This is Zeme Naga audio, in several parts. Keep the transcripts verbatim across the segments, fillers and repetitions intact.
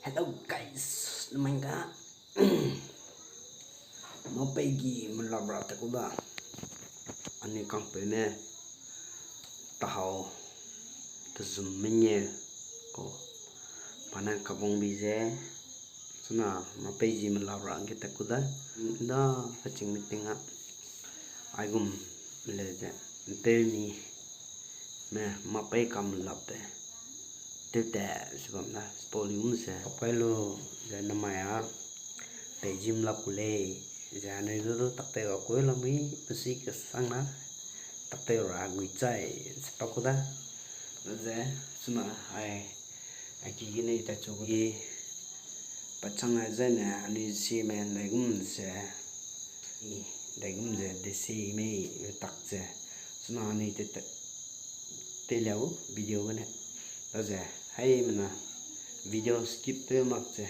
Hello guys, namai ga. Mapei gi melap ra te ku da. Ani kangpeu ne tahau tezum mengeu ko. Pa ne kabung bi ze. Suna mapei gi melap ra ge te ku da. Nda haching meeting a. Aigum le ze. Ntew ni. Me mapei kam lap te. Tewtat se bam da, spoli gum se. Pakai lu ze namai a, pei gym lap ku lei, ze anui du du taktew a kui lamui, pesi kesang na, taktew ra gui chai, se pa ku da. Ze, suna, ai, ai ki gene ta chu i, pachang ai zene, anui si me ndaigum se, i, ndaigum ze, de si mei, tak ze, suna anui te te, teilia u video gene. Daze, haimena video skip tew mak ze.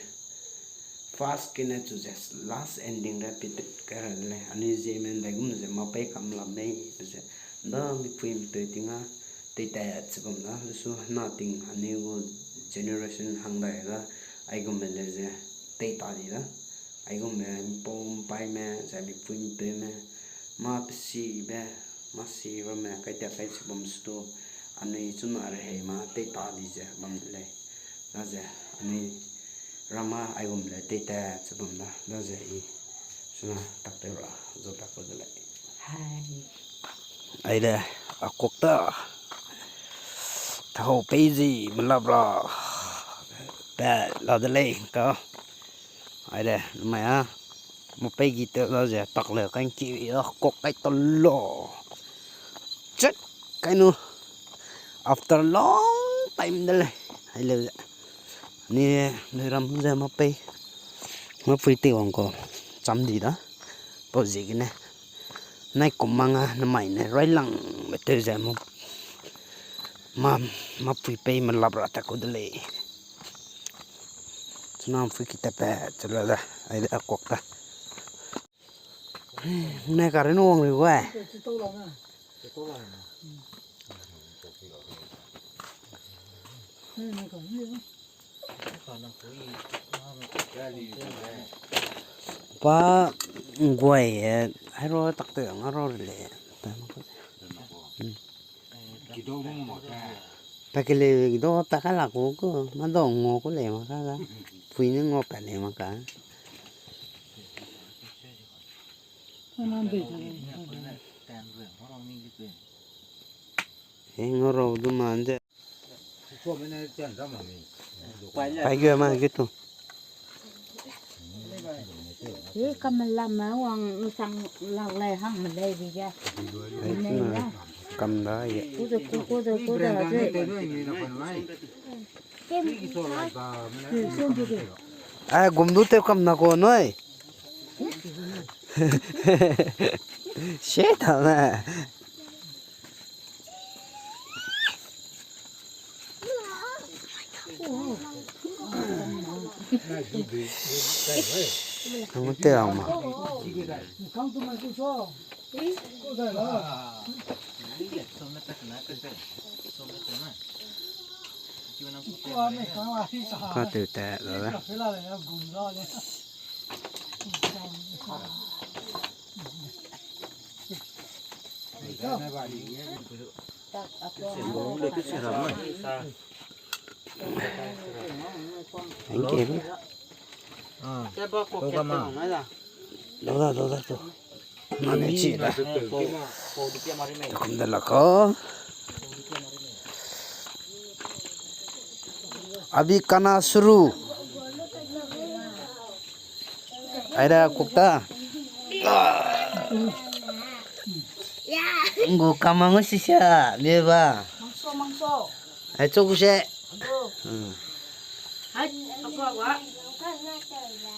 First gene chu ze last ending ra pipit kai ra de lei. Anui ziemme ndaigum ze mapei kam lap mei ze. Nda mipui mipeu ting a teitat ze bam da. Su hena ting anui gu generation hang dai da. Aigum le ze teita di da. Aigum le mpau mpaime ze mipui mipeume. Ma pesibe. Masi ramme kai tia kai chi bam stu, anui chuna rehei ma teita di ze bam de lei. Daze anui rama aigum le teita chi bam da, daze i suna taktew ra zo tak de lei. Hai. Aide, a kok ta. Tahau pei zi melap ra. Pe la de lei ka. Aide, namai a. Mapei gi te la ze tak le kai ki a kok kai ta lo. Check kai nu. After long time de lei. Hai le ze. Ni, ni ram ze mapei. Mapui te wang ko. Cham di da. Pau ziegene. Nai kum manga namai ne railang be tew ze ma. Ma, mapui pei melap ra ta ku de lei. Chuna mapui ki ta pe, chula da. Aide a kok ta. Ne ka ren wang ri gu ai. Pa ngguai, eh, hai ro tak te nga ro le. Pakele do pa ka la ko ko, ma do ngo ko le ma ka ga. Pui ne ngo pa le ma ka. He ngo ro du man de. Pai ge ma ge tu. Ye kam lam ma wang sang lak le hang me le bi ge. Ai tu na kam da ye. Ku de ku ku de ku de. Ai gum du te kam na ko noi. Shit, man. Ang te ang ma. Ka te te da. Thank you. Lo da, lo da, to. Mane chi da. Te kum da la ko. Abi kana suru. Aida kukta. Ngu kama ngu sisia, liba. Mangso, mangso. Ai, chok se. Ago. Hmm. Hai, ago, ago.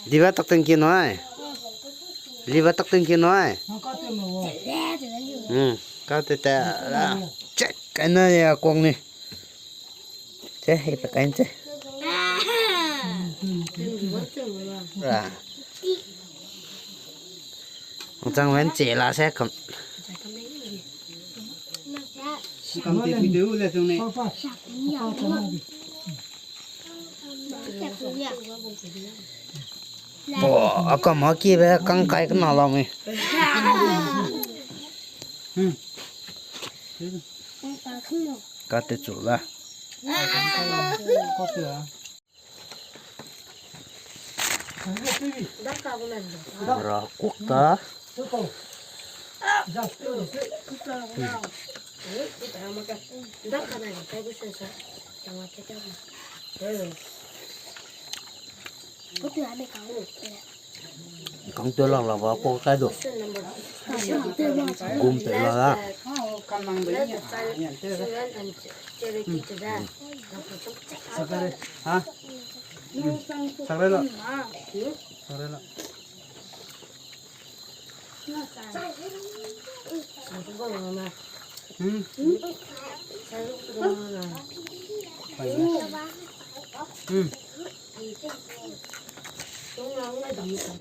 Liba tak teng ki noi. Hmm. Liba tak teng ki noi. Hmm. Ka te te la. Check kai na ya kong ni. Che, hei pe kai che. Ra. Chang wen che la se kam. Kam te pui de u le tung ne. Bo, a kam a kibe kang kai kena la me. Ka te chu la. Ra kuk ta. Kang te lang la ba kuk tai do. Gum te la la. Sakre, ha? Sakre la. Sakre la. Hmm. Hmm.